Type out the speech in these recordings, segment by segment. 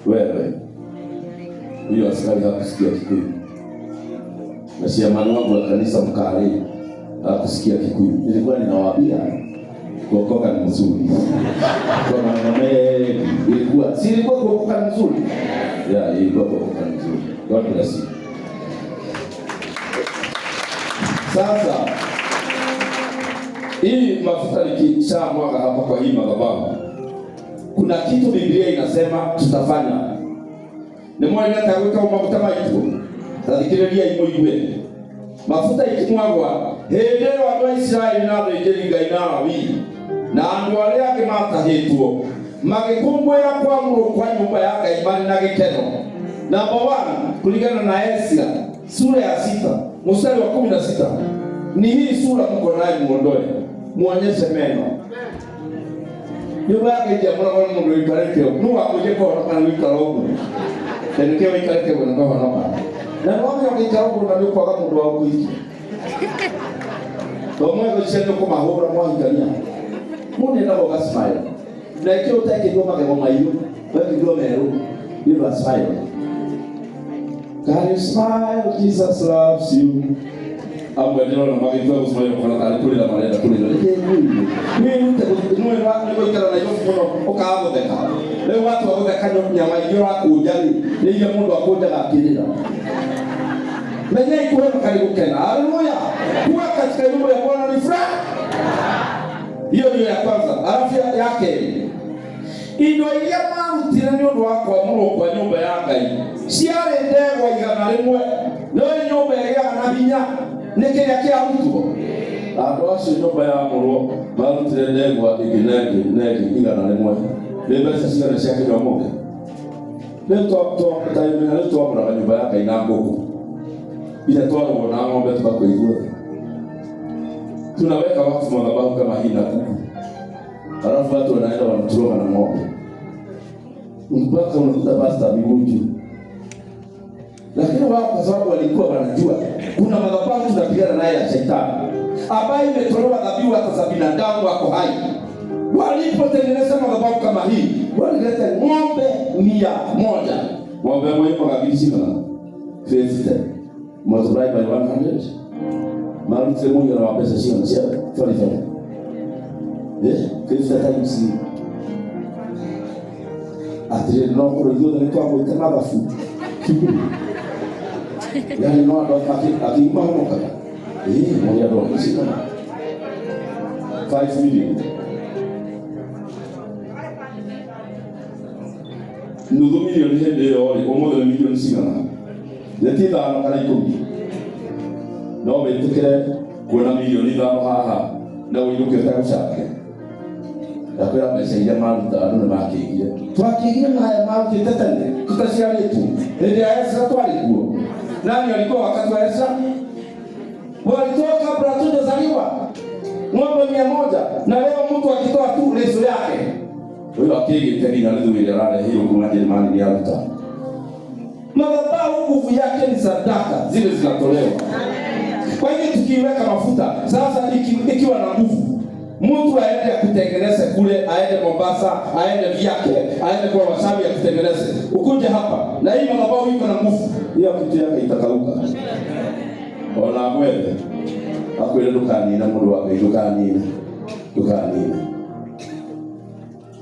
Wewe huyo askari hakusikia Kikuyu na chairman wangu wa kanisa Mkari hakusikia Kikuyu. Nilikuwa ninawaambia kuokoka ni mzuri kwa maneno mengi, ilikuwa si ilikuwa kuokoka ni mzuri yeah, ilikuwa kuokoka ni mzuri. God bless you. Sasa hii mafuta nikishamwaga hapa kwa hii madhabahu, kuna kitu Biblia inasema tutafanya. Nĩ mwene atĩa gwĩka maguta maitũ? Ta thikĩrĩriai mũigue. Mafuta ikimwagwa hĩndĩ ĩyo andũ a Isiraeli na athĩnjĩri Ngai na Alawii na andũ arĩa angĩ matahĩtwo magĩkũngũĩra kwamũrwo kwa nyũmba ya Ngai marĩ na gĩkeno. Namba 1, kulingana na Ezra sura ya 6 mstari wa 16, ni hii sura mko naye, muondoe muonyeshe meno. Nyũmba ya Ngai ndiamũragwo nĩ mũndũ ũikarĩte ũguo. Nũ wakwĩrie kũhonoka nĩ gũikara ũguo? Na nĩkĩo ũikarĩte ũguo na kũhonoka. Na nĩ wamenya ũngĩikara ũguo na nĩ ũkwaga mũndũ wa gũkũhikia. To mwego icio nĩ ũkũmahũra mwahikania. Mũndũ endaga ũga smile. Na ĩkĩo ũtekĩirwo magego mairũ, wekĩirwo merũ, nĩ ũndũ wa smile. Can you smile? Jesus loves you. Amwe ndĩrona magĩtua gũcemania ũkona tarĩ kũrĩra marenda kũrĩra. Nĩkĩ mwĩrĩ? Wĩrute nĩwe nĩ gũikara Nairobi mũno ũkaga gũtheka. Rĩu watua gũtheka nyama iria ũrakũnja rĩ, nĩ iria mũndũ akũnjaga akĩrĩra. Menyai kũhonoka nĩ gũkena. Haleluya! Kuwa katika nyumba ya Bwana ni furaha. Hiyo ndio ya kwanza. Alafu ya kerĩ, indo iria marutire nĩ ũndũ wa kwamũrwo kwa nyũmba ya Ngai ciarĩ ndegwa 100. No nyũmba ĩgĩaga na hinya nĩ kĩrĩa kĩarutwo. Andũ acio nyũmba yamũrwo marutire ndegwa ĩngĩ na ĩngĩ na ĩngĩ 100. Nĩ mbeca cigana cia Kenya ũmũthĩ? Rĩu taimenya rĩu twamũraga nyũmba ya Ngai na ngũkũ iria twarogwo na ng'ombe tũgakua ithuothe. Tunaweka wakfu madhabahu kama hii na kuku, halafu watu wanaenda wanaturoga na ng'ombe mpaka unakuta pasta miguu juu. Lakini wao kwa sababu walikuwa wanajua kuna madhabahu tunapigana naye ya shetani ambayo imetolewa dhabihu hata za binadamu wako hai. Walipotengeneza madhabahu kama hii, walileta ng'ombe 100. Ng'ombe moja kwa ngiri cigana? 50 multiply by 100. Marutire mũigana wa mbeca cigana cia 45? 50 times atĩrĩrĩ, no korwo ithuothe nĩ twagwĩte mathabu cukuru, yani no andũ akĩngi mahonokaga. Ĩĩ, mũrĩ andũ a cigana? 5 million, nuthu milioni hĩndĩ ĩyo rĩ, ũmũthĩ nĩ milioni cigana? Nĩ ti 5 kana 10? No wĩtĩkĩre kuona milioni 5 haha na ũinũke ũtegũcambia? Ndakwĩra mbeca iria maruta andũ nĩ makĩgire, twakĩgire na haya marutĩte tene tũtaciarĩtwo. Hĩndĩ ya Ezra twarĩ kuo? Nani alikuwa wakati wa Ezra? Walitoa kabla hatujazaliwa ng'ombe 100, na leo mtu akitoa tu leso yake huyo akĩgĩte nginya nuthu ĩrĩa arareheirwo kuma Jerumani nĩ aruta. Madhabahu nguvu yake ni sadaka zile zinatolewa. Kwa hivyo tukiweka mafuta sasa ikiwa na nguvu, mtu aende akutengeneze kule, aende Mombasa, aende vyake, aende kwa wachawi akutengeneze, ukuje hapa na hii madhabahu iko na nguvu, hiyo kitu yake itakauka. Ona mwethe akwĩre ndũkanine mũndũ wa Ngai, ndũkanine, ndũkanine.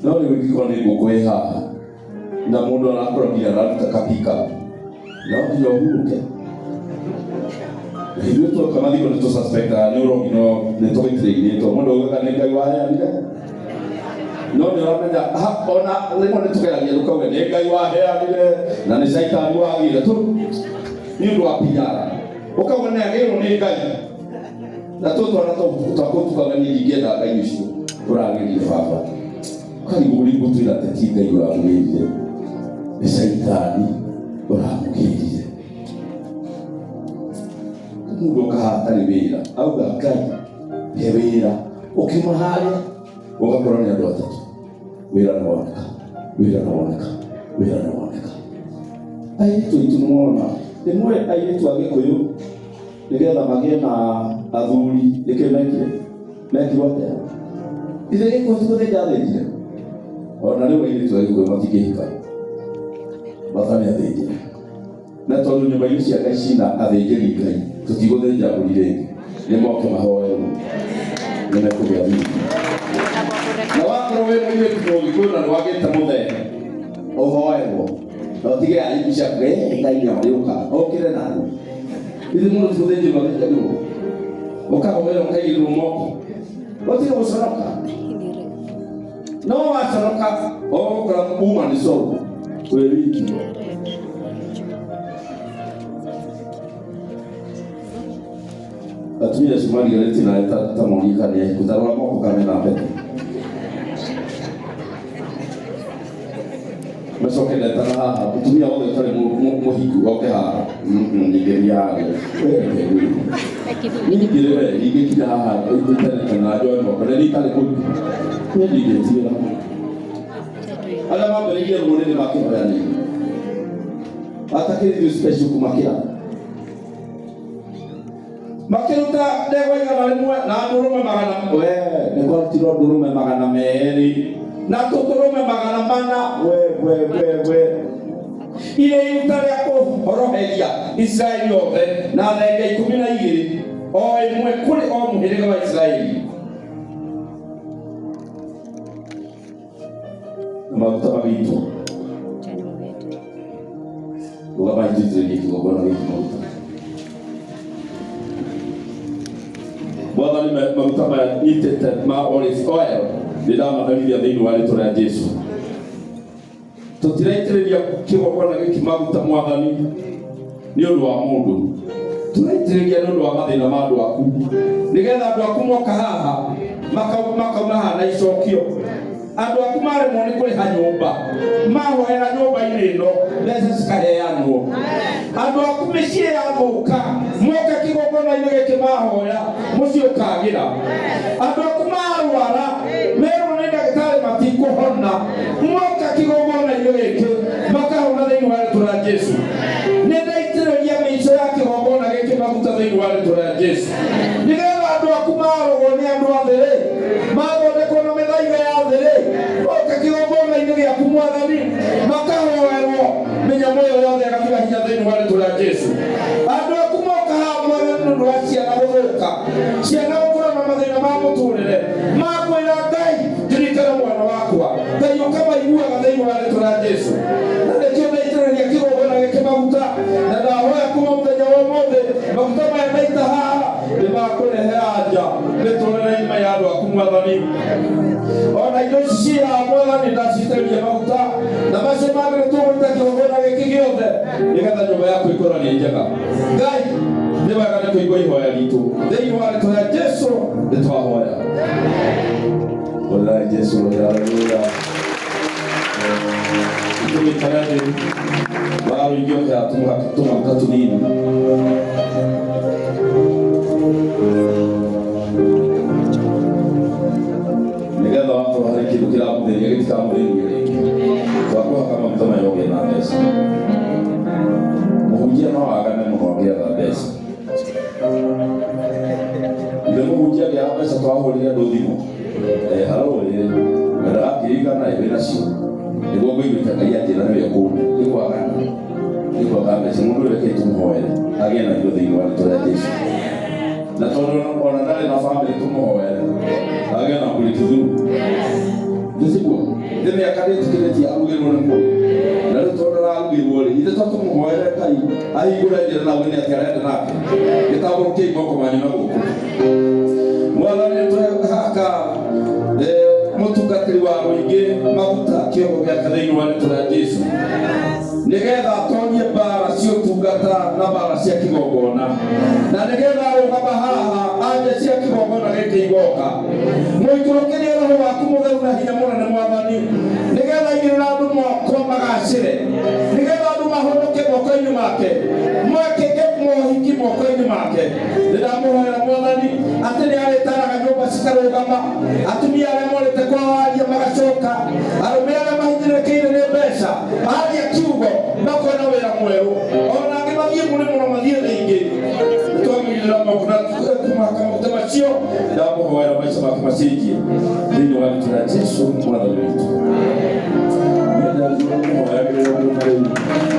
No rĩu ĩngĩkorwo nĩ ngũkũ ĩ haha na mũndũ arakũra nginya araruta kapika, no nginya ũhurũke. Na ithuĩ tuoka mathiko nĩ tũsuspectaga nĩ ũrogi, no nĩ tũgĩtirĩinĩtwo mũndũ augaga nĩ Ngai waheanire, no nĩ ũramenya ona rĩmwe nĩ tũgeragia tũkauga nĩ Ngai waheanire na nĩ caitani wagire tu nĩ ũndũ wa PR, ũkauga nĩ agĩrwo nĩ Ngai na tũ twana twakũ tukauga niĩ ndingĩenda Ngai ũcio ũragĩrire baba. Karigũ gũtwĩra atĩ ti Ngai ũramũgĩrire, nĩ caitani ũramũgĩrire. Mũndũ oka haha atarĩ wĩra auga Ngai he wĩra, ũkiuma harĩa ũgakora nĩ andũ atatũ, wĩra nĩ woneka, wĩra nĩ woneka, wĩra nĩ woneka. Airĩtu aitũ nĩmwona rĩmwe airĩtu a Gĩkũyũ nĩgetha magĩe na athuri nĩkĩo mekire mekirwo atĩa? Ithe Gĩkũyũ ti gũthĩnja athĩnjire. Ona rĩu airĩtu a Gĩkũyũ matingĩhika. Mwathani athĩnjĩre. Na tondũ nyũmba iria cia Ngai cina athĩnjĩri Ngai, tũtigũthĩnja mbũri rĩngĩ. Nĩ moke mahoerwo. Nĩ mekũgĩa riri. Na wakorwo wĩ mũirĩtu mũgĩkũyũ na nĩ wagĩte mũthee, ũhoerwo. Na ũtige aibu ciaku, Ngai nĩ arĩũka, okĩre nawe. Ithuĩ mũndũ ti gũthĩnjĩrwo athĩnjagĩrwo. Ũkahoerwo ũkaigĩrĩrwo moko. Ũtige gũconoka. No waconoka, ũgũkora uma nĩ coro. Wĩ wiki. Atumia acio mariganĩtie nawe ta monie kana nĩ ahiku, ta rora moko kana mena mbete. Macoke ndetana haha, mũtumia wothe ũtarĩ mũhiku oke haha. Nyingĩria harĩa. We reke ngwĩre. Nyingĩre we, ingĩkinya haha itarĩ na njoe moko, na niĩ itarĩ mũhiku. Niĩ ndingĩtigĩra. Arĩa mambĩrĩirie rũrĩrĩ makĩhoyanĩire. Atakĩrĩ ithuĩ special kũmakĩra. Makĩruta ndegwa 100 na ndũrũme magana, we nĩ kwarutirwo ndũrũme 200 na tũtũrũme 400, we we we we, irĩ iruta rĩa kũhoroheria Isiraeli othe, na thenge 12, o ĩmwe kũrĩ o mũhĩrĩga wa Isiraeli. Na maguta magĩitwo. Rũgama itũitĩrĩrie kĩgongona gĩkĩ maguta. Mwathani, maguta maya nyitĩte ma olive oil nĩ ndamatharithia thĩinĩ wa rĩtwa rĩa Jesu. Tũtiraitĩrĩria kĩgongona gĩkĩ maguta, Mwathani, nĩ ũndũ wa mũndũ, tũraitĩrĩria nĩ ũndũ wa mathĩna ma andũ aku, nĩgetha andũ aku moka haha makauma haha na icokio. Andũ aku maremwo nĩ kũrĩha nyũmba, mahoera nyũmba-inĩ ĩno mbeca cikaheanwo. Andũ aku mĩciĩ yathũka, moka kĩgongona-inĩ gĩkĩ mahoya, mũciĩ ũkagĩra. Andũ aku marwara, merwo nĩ ndagĩtarĩ matikũhona, moka kĩgongona-inĩ gĩkĩ makahona thĩinĩ wa rĩtwa rĩa Jesu. Nĩ ndaitĩrĩria mĩico ya kĩgongona gĩkĩ maguta thĩinĩ wa rĩtwa rĩa Jesu, nĩgetha andũ aku marogwo nĩ andũ a thĩ rĩ, mathondekwo na mĩthaiga ya thĩ rĩ, moka kĩgongona-inĩ gĩaku, Mwathani, makahoerwo, mĩnyamũ ĩyo yothe ĩgathira hinya thĩinĩ wa rĩtwa rĩa Jesu. Andũ aku moka haha, Mwathani, nĩ ũndũ wa ciana gũthũka, ciana gũkorwo na mathĩna ma mũtũrĩre, makwĩra, "Ngai, ndirikana mwana wakwa," Ngai ũkamaiguaga thĩinĩ wa rĩtwa rĩa Jesu. Na nĩkĩo ndaitĩrĩria kĩgongona gĩkĩ maguta, na ndahoya kuma mũthenya wa ũmũthĩ maguta maya ndaita haha nĩ makũrehe anja mĩtũrĩre-inĩ ya andũ aku, Mwathani. Ona indo ici cia, Mwathani, ndacitĩrĩria maguta, na macio mangĩ nĩ tũgũita kĩgongona gĩkĩ gĩothe, nĩgetha nyũmba yaku ĩkorwo nĩ njega. Ngai, nĩ wega nĩ kũigua ihoya ritũ. Thĩinĩ wa rĩtwa rĩa Jesu nĩ twahoya. Hũrĩrai Jesu haleluya. Tũgĩikara thĩ warũingĩ ũkĩra tũmaguta tũnini. Nĩgetha wakorwo harĩ kĩndũ kĩramũthĩnia gĩtikamũthĩnie rĩngĩ. Twakũhaka maguta maya ũgĩe na mbeca. Mũhunjia no agane mũno angĩaga mbeca. Ithe mũhunjia angĩaga mbeca twahũrĩre andũ thimũ. Haro ĩ, wendaga ngiri 100 ĩ wĩnacio. Nĩguo ngũiguĩte Ngai anjĩra nĩwe ũkũne. Nĩ kwagana. Nĩ kwaga mbeca. Mũndũ ũyũ rekei tũmũhoere agĩe na indo thĩinĩ wa rĩtwa rĩa Jesu. Na tondũ ona ndarĩ na bamĩrĩ, tũmũhoere agĩe na breakthrough. Nĩ tiguo? Nĩ mĩaka ndĩtĩkĩrĩtie arugĩrwo nĩ mũndũ. Na rĩu tondũ ararugĩrwo rĩ, ithe to tũmũhoere Ngai ahingũre njĩra na auge nĩ atĩ arenda nake. Gĩtambũrũkiai moko manyu na gũkũ. Mwathani, nĩ tũrehaka mũtungatĩri wa mũingĩ maguta kĩongo gĩake thĩinĩ wa rĩtwa rĩa Jesu, nĩgetha atonye mbara cia ũtungata na mbara cia kĩgongona, na nĩgetha arũgama haha anja cia kĩgongona gĩkĩ igoka. Mũikũrũkĩrie roho waku mũtheru na hinya mũnene, Mwathani, nĩgetha aigĩrĩra andũ moko magacĩre, nĩgetha andũ mahonoke moko-inĩ make, mwekĩke mohiki moko-inĩ make. Ndĩramũhoera, Mwathani, atĩ nĩ arĩtaraga nyũmba cikarũgama, atumia arĩa morĩte kwa waria magacoka, arũme arĩa mahinyĩrĩrĩkĩire nĩ mbeca aria kiugo makona wĩra mwerũ, ona angĩ mathiĩ mũrĩ mũno mathiĩ thĩ ingĩ. Twamũigĩrĩra moko na kũmahaka maguta macio, ndamũhoera maica make macenjie thĩinĩ wa rĩtwa rĩa Jesu Mwathani witũ. Nĩndagĩrĩirwo kũhoyagĩrĩra mũno rĩu.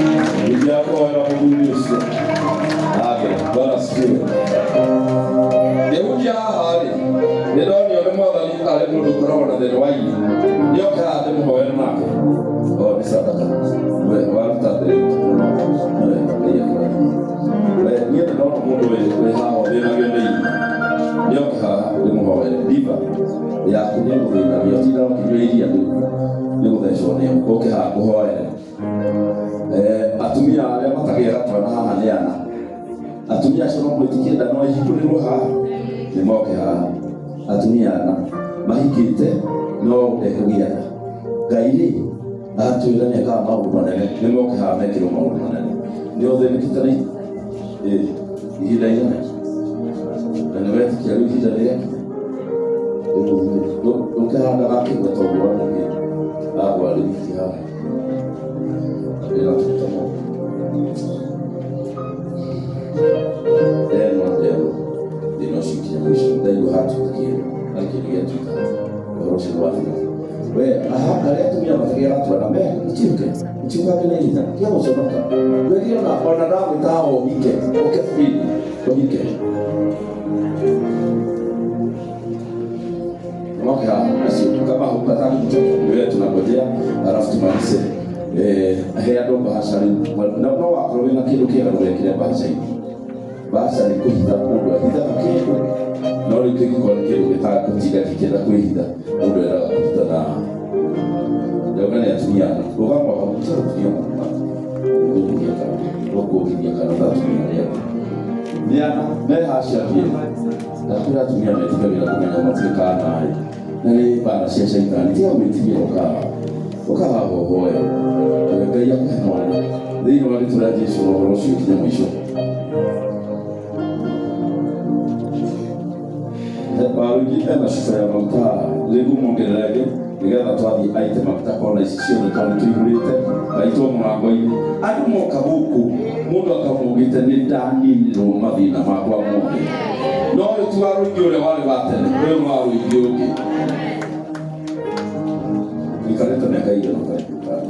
Nĩoke haha ndĩmũhoere nake. O nĩ sadaka. We waruta thĩrĩ mũno. We Ngai akũrathime. We niĩ ndĩrona mũndũ wĩ haha ũthĩnagio nĩ ini. Nĩoke haha ndĩmũhoere. Diva yaku nĩ ĩgũthĩnagia. Tinda ũkĩnyua iria nĩ gũthecwo nĩyo. Ũke haha ngũhoere. Atumia arĩa matagĩaga twana haha nĩ ana. Atumia acio no mwĩtĩkie nda no ĩhingũrĩrwo haha nĩ moke haha. Atumia ana mahikĩte no ndekũgĩa nda. Ngai rĩ atwĩra nĩ ekaga maũndũ manene, nĩ moke haha mekĩrwo maũndũ manene. Nĩ ũthĩnĩkĩte na ihinda igana na nĩ wetĩkia rĩu ihinda rĩakinya ndũkĩhanda gakĩgwe tondũ wona nĩ agwa rĩwiki haha ndĩratuta moko ndeno ndeno thĩna ũcio kinya mũico ndaigua hatuĩka kĩndũ arĩ kĩndũ gĩatuĩka ũhoro ũcio nĩ wathira. We aha arĩa atumia matagĩaga twana me ũtiũke ũtiũkange na ihenya tiga gũconoka wekire ona ndagwĩta ũhike ũke free ũhike. Okay, acio kama hukataki mtoto wewe tunangojea alafu tumalize. He andũ bahasha rĩu no no wakorwo wĩna kĩndũ kĩega ndũgekĩre bahasha-inĩ. Bahasha nĩ kũhitha mũndũ ahithaga kĩndũ no rĩu kĩngĩkorwo nĩ kĩndũ gĩtagũtinda gĩkĩenda kwĩhitha mũndũ endaga kũruta na ndauga nĩ atumia ana rũgama hau tiga gũtumia gũkũgia kana gũkũgithia kana atumia arĩa nĩ ana me hacia biũ ndakwĩra atumia metigagĩra kũmenya matuĩkaga naĩ na nĩ mbara cia caitani tiga gwĩtigĩra ũkaha ũkaha ũhoe Ngai akũhe mwana thĩinĩ wa rĩtwa rĩa Jesũ na ũhoro ũcio ũkinye mũico. Warũingĩ ena cuba ya maguta haha nĩngũmuongerera ĩngĩ nĩgetha twathiĩ aite maguta kona ici ciothe tondũ tũihũrĩte maitwo mũrango-inĩ. Andũ moka gũkũ mũndũ akamugĩte nĩ ndaninirwo mathĩna makwa mothe no ũyũ ti Warũingĩ ũrĩa warĩ wa tene ũyũ nĩ Warũingĩ ũngĩ wikarĩte mĩaka igana ũtarĩ kũikara.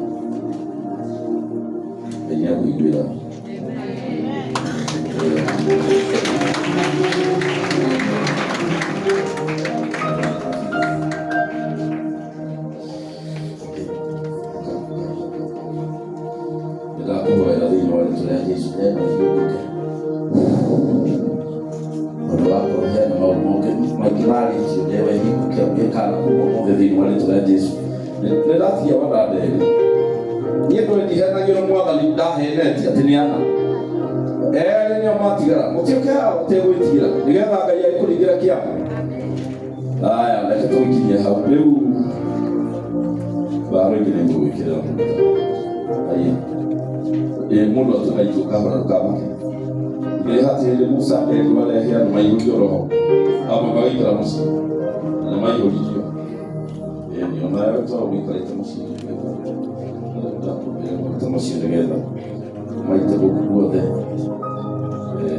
Ngai nĩakũhingũrĩra. Ndakũhoera thĩinĩ wa rĩtwa rĩa Jesũ ndenda ihingũke ũndũ wakorwo hena maũndũ mangĩ maingĩ marĩtio ndewe ihingũke ũgĩkana kuma ũmũthĩ thĩinĩ wa rĩtwa rĩa Jesũ. Nĩ ndatigia wandanda ĩrĩ niĩ ndũĩ ndihenagio nĩ mwathani ndahenetie atĩ nĩ ana erĩ nĩo matigara mũtiũke haha ũtegwĩtigĩra nĩgetha Ngai agĩkũringĩra kĩama. Aya reke tũgĩkinyie hau rĩu Warũingĩ nĩ ngũgwĩkĩrĩra maguta. Aya ĩ mũndũ atũma itũ kahora ndũkamake nĩ hatĩ hĩndĩ Musa erirwo arehe andũ maihũrio roho amwe magaikara mũciĩ na maihũririo ĩni onawe to ũikarĩte mũciĩ nĩgetha ndakũmbĩre maguta macio nĩgetha maite gũkũ guothe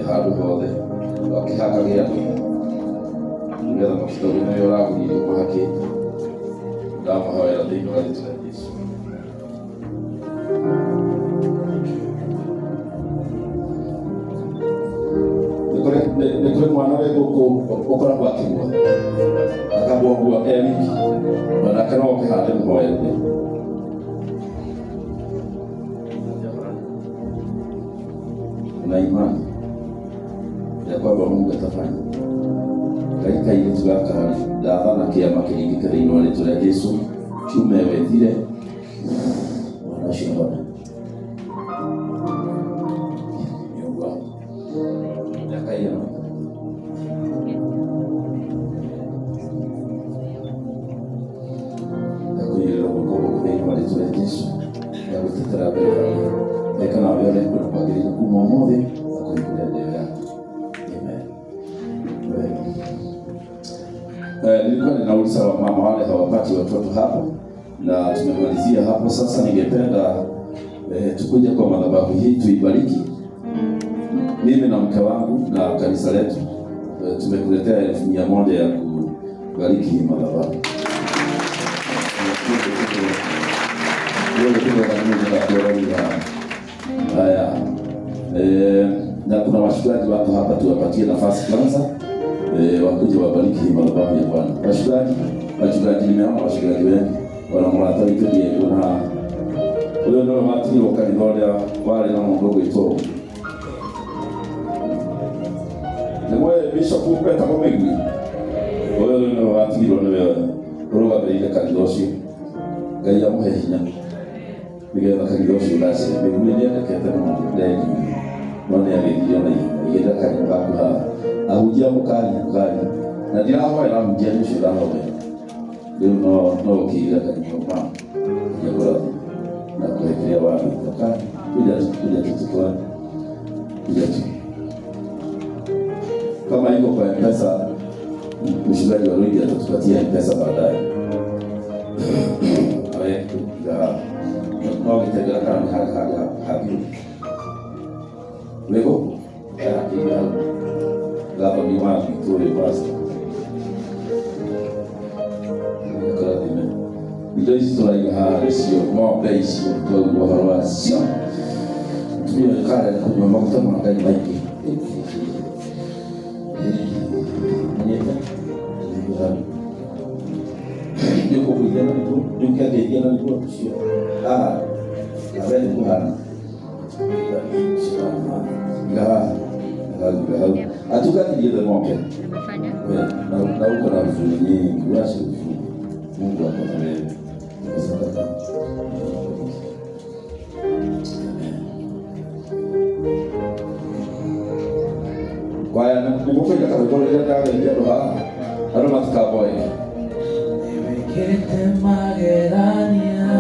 handũ hothe wakĩhakage andũ nĩgetha maguta ũrĩa nĩwe ũragũrire ũmahakĩte ndamahoera thĩinĩ wa rĩtwa rĩa Jesũ. Nĩ kũrĩ mwana wĩ gũkũ ũkoragwo akĩgua akagwagua e wiki onake no oke haha ndĩmũhoere. Na imani ya kwamba Mungu atafanya. Ngai kairĩtu gaka ndathana kĩama kĩringĩke thĩinĩ wa rĩtwa rĩa Jesũ kiume wethire mwana ũcio ahone. Nĩ ũguo mĩaka igana ndakũigĩrĩra guoko gũkũ thĩinĩ wa rĩtwa rĩa Jesũ ndagũtetera mbere yaku eka nawe ũrĩa kwenda kwagĩrĩire kuma ũmũthĩ akũhingũre ndeo yaku. Amen. Wega. Nilikuwa ninauliza wamama wale hawapati watoto hapo na tumemalizia hapo. Sasa ningependa tukuje kwa madhabahu hii tuibariki. Mimi na mke wangu na kanisa letu tumekuletea 100,000 ya kubariki hii madhabahu. Haya, na kuna wachungaji wako hapa, tuwapatie nafasi kwanza wakuje wabariki hii madhabahu ya Bwana. Wachungaji, wachungaji, nimeona wachungaji wengi. Ona mũrata witũ ndiekuona haha. Ũyũ nĩwe watigirwo kanitha ũrĩa warĩ na mũndũ ũgwĩtwo nĩmwe bishop etagwo Mĩgui. Ũyũ rĩu nĩwe watigirwo nĩwe ũrũgamĩrĩire kanitha ũcio. Ngai amũhe hinya nĩgetha kanitha ũcio ũgacĩre. Mĩgui nĩendekete mũno ndengi no nĩagĩthire na ihenya. Igĩra kanyamũ gaku haha. Ahunjia mũkari mũkari na ndirahoera ahunjia nĩ ũcio ndahoera. Rĩu no no ũkĩiga kanyamũ ma nĩekũrathima na kũhe kĩrĩa wamwĩta. Kani kuja tu, kuja tu tukuone. Kuja tu. Kama iko kwa M-Pesa, mchungaji wa Rwindi atatupatia M-Pesa baadaye. Awe kuiga haha. No gĩtengera kana nĩ harĩ handũ hathirũ. Wĩ gũkũ? Akĩiga hau. Gathoni wa gwitũ ũyũ pastor. Kũrathime. Indo ici tũraiga haha nĩcio ng'ombe icio twaigua ũhoro wacio. Mũtumia ũyũ karega kũnyua maguta ma Ngai maingĩ. Menyete? Nĩ ũkũgũithia na nĩguo, nĩ ũkĩangeithia na nĩguo ũcio. Haha, nawe nĩ kũhana. Iga haha. Iga hau. Atungatĩri othe moke. Amefanya We, na uko na huzuni nyingi, uache huzuni. Mungu ako na wewe. Kwa sadaka. Kwaya nĩgũkũiga karwĩmbo rĩrĩa ndagĩria andũ haha andũ matikaboeke. Wĩkĩte magegania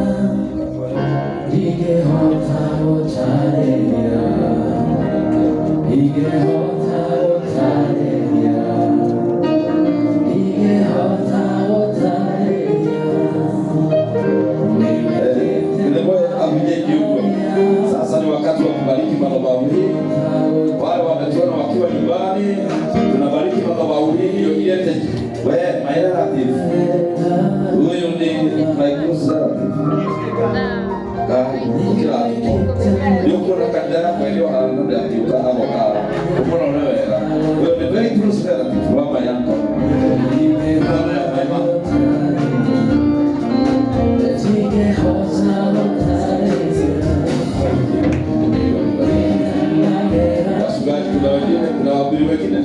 ndingĩhota gũtarĩria ndingĩhota gũtarĩria ndingĩhota gũtarĩria. Nĩmwe ahunjia ũguo. Sasa ni wakati wa kubariki madhabahu hii. Wale wametuona wakiwa nyumbani, tunabariki madhabahu hii hiyo ilete we my relative. Huyu ni my close relative. Ũkĩrathimwo. Nĩ ũkuona kanitha yakwa ĩrĩ o haha na ndangĩũka agoka ũkona ũrĩ wega. Huyu ni very close relative wa my uncle. My mom. Ndingĩhota gũtarĩria. Wachungaji kuna wengine, kuna wahubiri wengine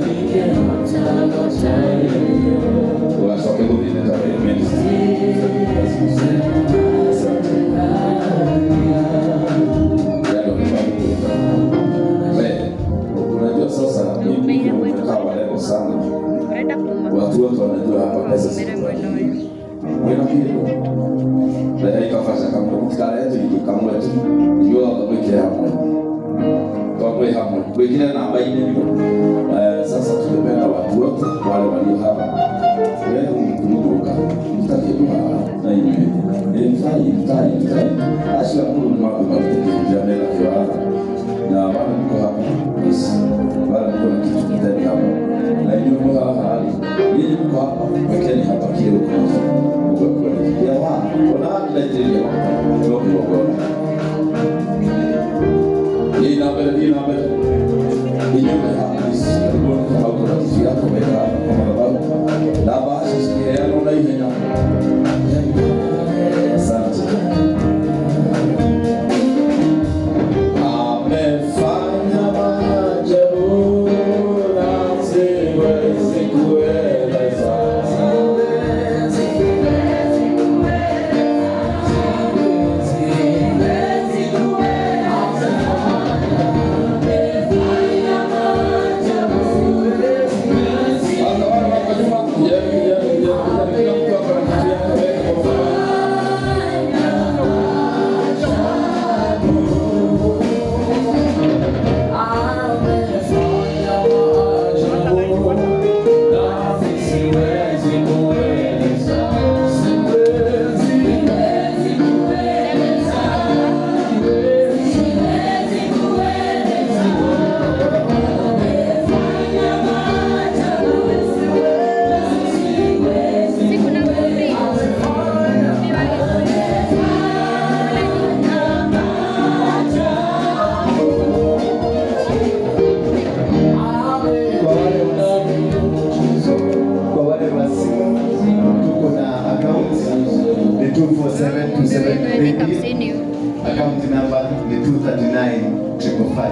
wacoke gũthiĩ nĩ ta ministry. Asante. Yale wamefanya. We, unajua sasa mimi nimekaa warembo sana. Urenda kuma Watu wote wanajua hapa pesa Mere ziko. mwena ũyũ. Mwĩna kĩndũ? Rehe ikabaca kamwe mũtikarehe tũingĩ kamwe tu. Inyuothe mwĩkĩre hamwe. Twamwe hamwe. Mwĩkĩre namba-inĩ. Sasa tungependa watu wote wale walio hapa. Wewe kumbuka mtake tu haha na inyuĩ. Mtai mtai mtai. Acio akũrũ nĩ makũmarute kĩndũ kĩa mena kĩo haha. Na wale mko hapa. Yes. Wale mko na kitu kitani hapa. Na inyuĩ mko haha. Nyinyi mko hapa. Wekeni hapa kile uko nacho. Mungu akubariki. Ya wa, ona ndaitĩrĩria maguta. No kĩgongona. Thiĩ na mbere, thiĩ na mbere. Inyuĩ mwĩ haha, please. Karibuni kama uko na kitu yako weka hapa kwa madhabahu. Na bahasha zikiheanwo na ihenya. Asante. Amefanya maajabu na siwezi kueleza. 247 27 paybill. Account number ni 239 555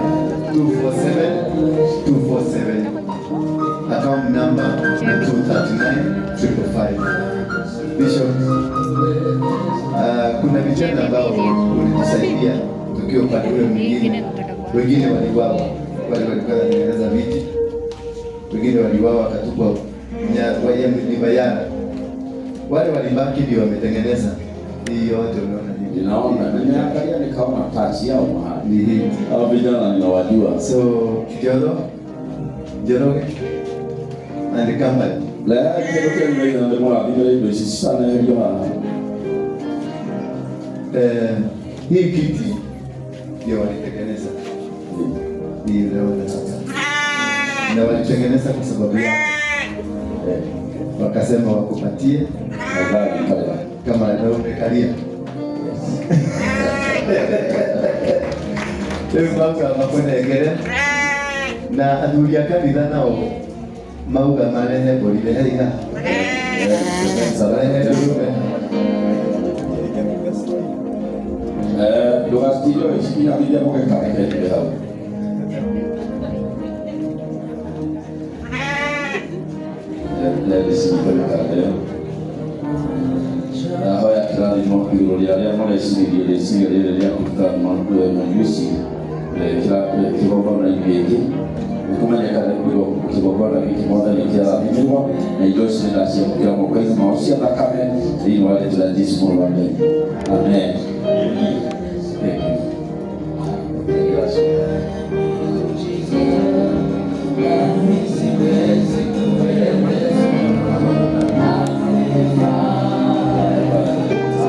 247 247. Account number ni 239 555. Bishop, kuna vijana ambao ulitusaidia tukiwa upande ule mwingine, wengine waliuawa, wale walikuwa wanatengeneza viti, wengine waliuawa wakatupwa Bayana, wale walibaki ndio wametengeneza hii yote unaona hivi. Ninaona, nimeangalia nikaona touch yao mahali. Ni hii. Hao vijana ninawajua. So Joro, Njoroge and company. Lea kĩndũ kĩrĩa nĩmaigana ndĩmũrathimĩre indo ici citaneherio haha. Hii kiti ndio walitengeneza, hii unaona hapa, na walitengeneza kwa sababu yako, wakasema wakupatie Nadhani pale. Kama na umekalia rĩu mauga makũnengere na athuri a kanitha nao mauga marehe mbũri rehei haha marehe ndũrũme. Ndũgacitindio icinamithia mũgeka reke hau. Leo ndahoya kĩrathimo igũrũ rĩa arĩa mareciririe rĩciria rĩrĩ rĩa kũruta mũnyuci kĩgongona-inĩ gĩkĩ nĩkũmenyeka kĩgongona gĩkĩ mwathani kĩarathimirwo na indo ici nĩndaciamũkĩra moko-inĩ mao cia thakame thĩinĩ wa rĩtwa rĩa Jesũ mũrũ wa Ngai, amen. Thank you. Thank you.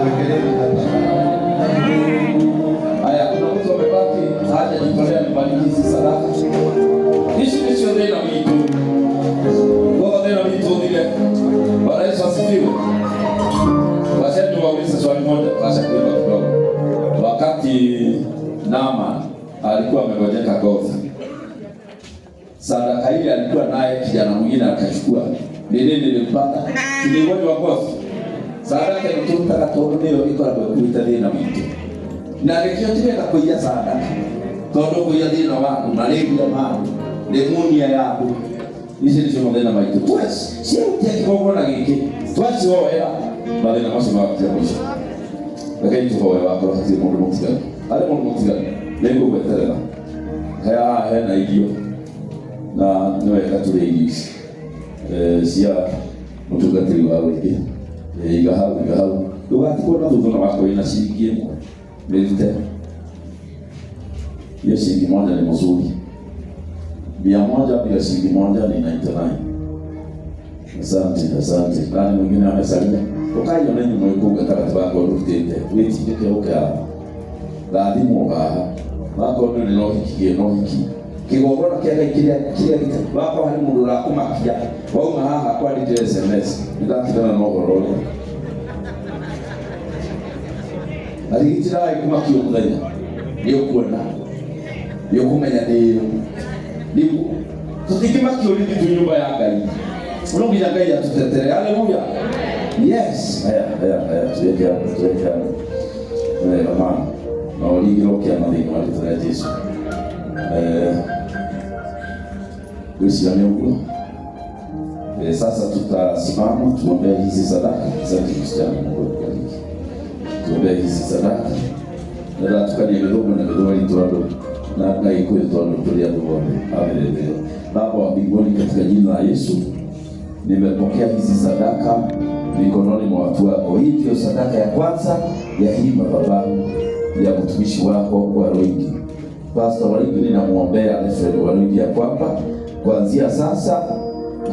Wekeleni hapa. Haya, kuna mtu amebaki hajajitolea nibariki hizi sadaka. Ici nĩcio thĩna witũ. Wothe thĩna witũ ũthire. Bwana Yesu asifiwe. Wacha tuwaulize swali moja, wacha kuimba kidogo. Wakati Naaman alikuwa amegonjeka ngozi, sadaka ile alikuwa naye kijana mwingine akachukua. Ni nini nilimpata? Ni ugonjwa wa ngozi. Sadaka ĩno tũrutaga tondũ nĩyo ĩkoragwo ĩkuĩte thĩna witũ na nĩkĩo tirenda kũiya sadaka tondũ kũiya thĩna waku malaria maku pneumonia yaku ici nĩcio mathĩna maitũ ciarutia kĩgongona gĩkĩ twacihoera mathĩna macio magakinya mũico. Rekei tũhoe wakorwo hatirĩ mũndũ mũtiganu harĩ mũndũ mũtiganu nĩngũgweterera he haha hena irio na nĩ wega tũrĩe irio ici cia mũtungatĩri wa ũingĩ. Iga hau, iga hau ndũgatigwo na thutha na wakorwo ina ciringi ĩmwe mĩrute hiyo shilingi moja ni mzuri. 100 bila shilingi moja ni 99. Asante, asante. Nani mwingine amesalia? Ũkaiyo na inyuĩ mwĩ kũu gatagatĩ wakwa ũrutĩte wĩtindĩke ũke haha rathimwo haha wakorwo ndũrĩ na ũhiki gĩa na ũhiki kĩgongona kĩa Ngai kĩrĩa kĩrĩa gĩte wakorwo harĩ mũndũ ũrakũmakia wauma haha kwandĩkĩra SMS nĩndatigana na ũhoro ũrĩa arigitiraga kũmakio mũthenya nĩ ũkuona nĩ ũkũmenya nĩ tũtingĩmakio rĩngĩ twĩ nyũmba ya Ngai no nginya Ngai atũtetere. Haleluya, yes. Haya, haya, haya, tuweke hapo, tuweke hapo. Wega mama na ũringĩrwo kĩama thĩinĩ wa rĩtwa rĩa Jesũ. Ngwĩciria nĩ ũguo. Sasa tutasimama tuombee hizi sadaka. Asante msichana, Mungu akubariki. Tuombee hizi sadaka ndĩratukania gĩthũngũ na gĩthweri tondũ na gĩkũyũ tondũ tũrĩ andũ othe a mĩthemba ĩyo. Baba wa mbinguni, katika jina la Yesu nimepokea hizi sadaka mikononi mwa watu wako. Hii ndio sadaka ya kwanza ya hii madhabahu ya mtumishi wako Waruingi. Pastor Waruingi, ninamwombea Alfred Waruingi ya kwamba kuanzia sasa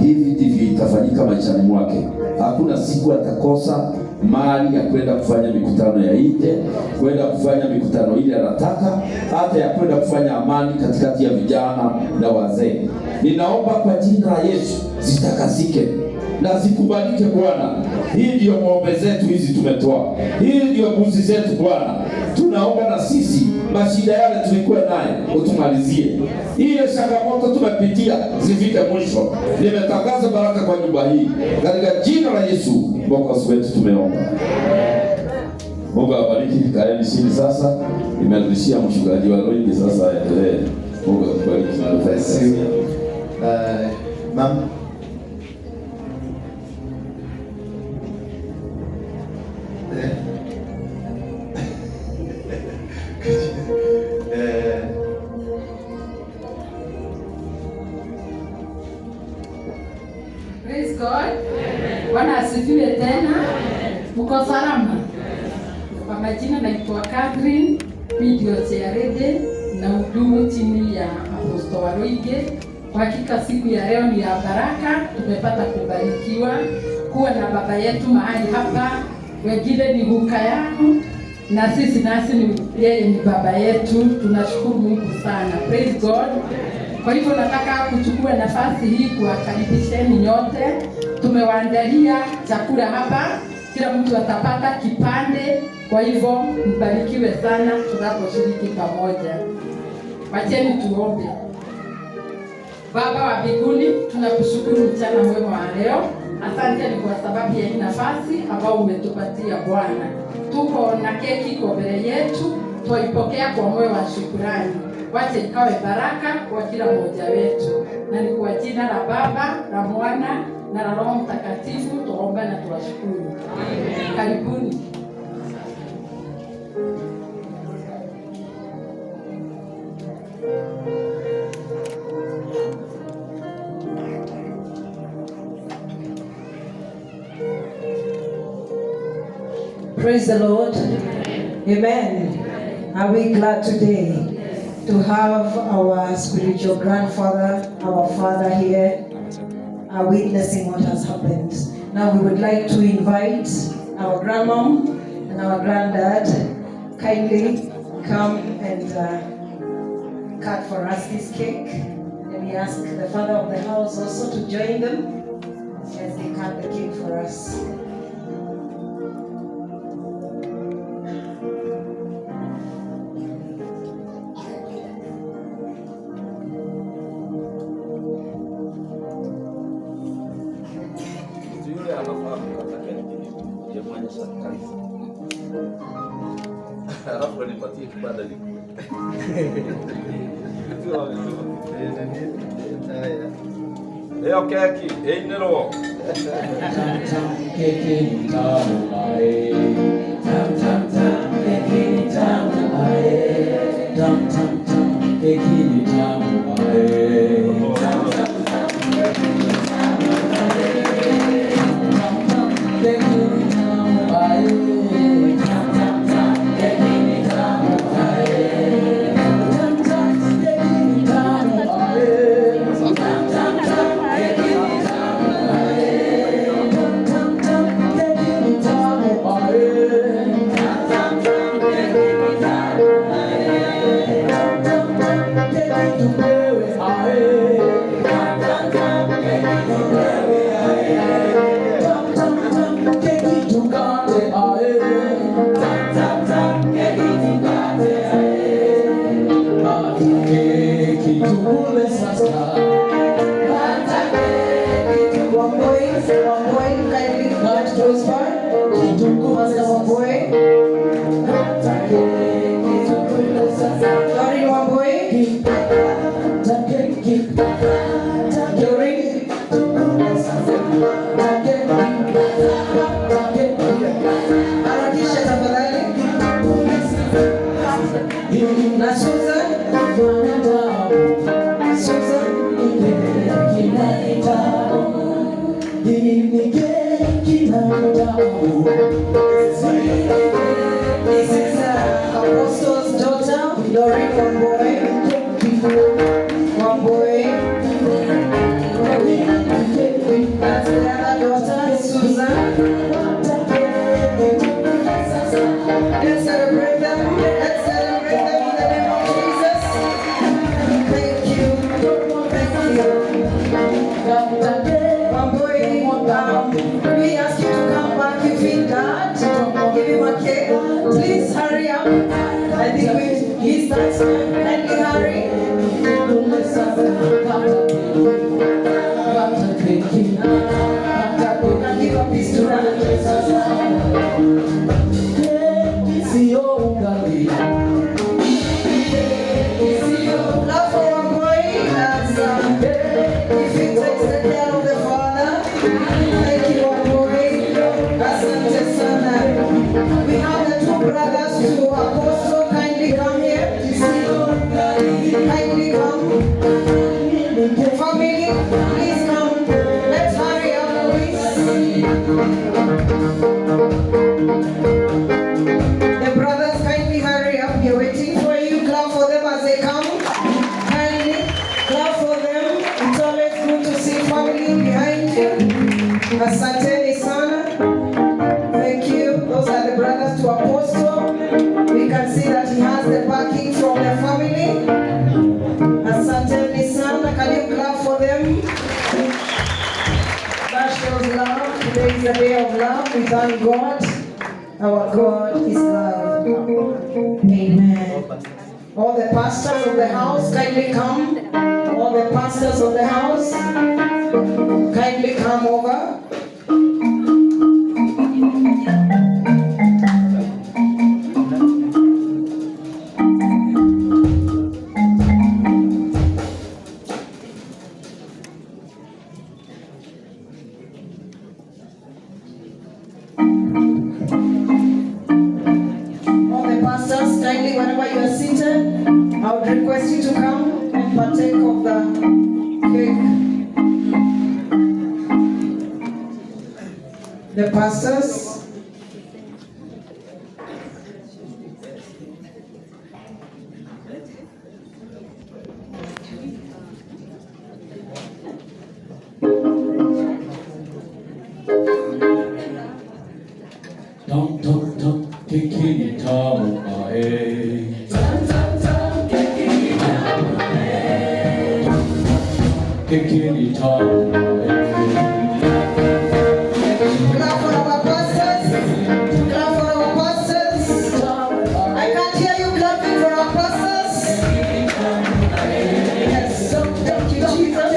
hivi ndivyo itafanyika maishani mwake. Hakuna siku atakosa mali ya kwenda kufanya mikutano ya nje, kwenda kufanya mikutano ile anataka, hata ya kwenda kufanya amani katikati ya vijana na wazee. Ninaomba kwa jina la Yesu zitakasike na zikubalike Bwana. Hii ndio ng'ombe zetu hizi tumetoa, hii ndio mbuzi zetu Bwana. Tunaomba na sisi mashida yale tulikuwa naye utumalizie, ile changamoto tumepitia zifike mwisho. Nimetangaza baraka kwa nyumba hii katika jina la Yesu Mwokozi wetu tumeomba. Mungu awabariki. Kaeni chini sasa. Nimerudishia mchungaji wa Roingi sasa aendelee. Mungu akubariki na Bless you. Ma'am. Eh. Eh, Praise God. Bwana asifiwe tena. Mko salama? Kwa majina naitwa Catherine, mimi ndio chairlady na hudumu chini ya Apostle Waruinge. Kwa hakika siku ya leo ni ya baraka, tumepata kubarikiwa kuwa na baba yetu mahali hapa. Wengine ni huka yangu na sisi nasi ni yeye ni baba yetu. Tunashukuru Mungu sana. Praise God. Kwa hivyo nataka kuchukua nafasi hii kuwakaribisheni nyote. Tumewaandalia chakula hapa, kila mtu atapata kipande. Kwa hivyo mbarikiwe sana tunaposhiriki pamoja. Wacheni tuombe. Baba wa mbinguni, tunakushukuru mchana mwema wa leo. Asante ni kwa sababu ya hii nafasi ambayo umetupatia Bwana. Tuko na keki iko mbele yetu, twaipokea kwa moyo wa shukurani. Wache ikawe baraka kwa kila mmoja wetu, na ni kwa jina la Baba, la Mwana na la Roho Mtakatifu tuombe na tuwashukuru. Karibuni. Praise the Lord. Amen. Are we glad today to have our spiritual grandfather, our father here, witnessing what has happened? Now we would like to invite our grandmom and our granddad kindly come and cut for us this cake. And we ask the father of the house also to join them as they cut the cake for us. Mtu yule anafaa kukata keki ndiye mwenye kanisa. Alafu anipatie kibanda nikule. Ĩyo keki ĩinĩrwo. Tam tam keki ni tamu ae. Tam tam tam keki ni tamu ae. Tam tam tam keki ni tamu ae. Tam tam tam keki ni tamu ae. Tam tam keki ni tamu ae. Tam tam tam keki ni tamu ae. Tam tam keki ni tamu ae. Tam tam tam keki ni tamu ae. Tam tam tam keki ni tamu ae. Tam tam tam keki ni tamu ae. Tam tam tam keki tupewe ae. Tam tam tam keki tupewe ae. Tam tam tam keki tukate ae. Tam tam tam keki tukate ae. Kata keki tukule sasa. Kata keki Wamboi, Wamboi, kindly get close by. Pastor Wamboi. Kata keki tukule sasa. Doreen Wamboi. Kata keki, kata Doreen. tukule sasa. Kata keki, kata keki. Harakisha tafadhali. Na Susan. Susan. This is Apostle's daughter, Doreen Wamboi. Wamboi. That's the other daughter, Susan. Let's celebrate them. Let's celebrate them in the name of Jesus. Thank you. Thank you. Wamboi, we ask you to come back if you dad and give him a cake. Please hurry up. I think we missed that time. Kindly hurry. You can give a piece to that. Sio ugali. Clap for our boy as if he takes the care of the father. Thank you, our boy. Asante sana. We have the two brothers to Apostle. Kindly come here. Kindly come. Family, please come. Let's hurry up, please. The brothers, kindly hurry up. We're waiting for you. Clap for them as they come. Kindly clap for them. It's always good to see family behind you. Asanteni sana. Thank you. Those are the brothers to Apostle. We can see that he has the backing from the family. Asanteni sana. Can you clap for them? That shows love. Today is a day of love. We thank God. Our God is love. Amen. All the pastors of the house, kindly come. All the pastors of the house, kindly come over. All the pastors, kindly, wherever you are seated, I would request you to come and partake of the cake. The pastors. Tam tam tam, keki ni tamu ae. Tam tam tam, keki ni tamu ae. Keki ni tamu ae. Clap for our pastors. Clap for our pastors. I can't hear you clapping for our pastors. Yes. Thank you, Jesus.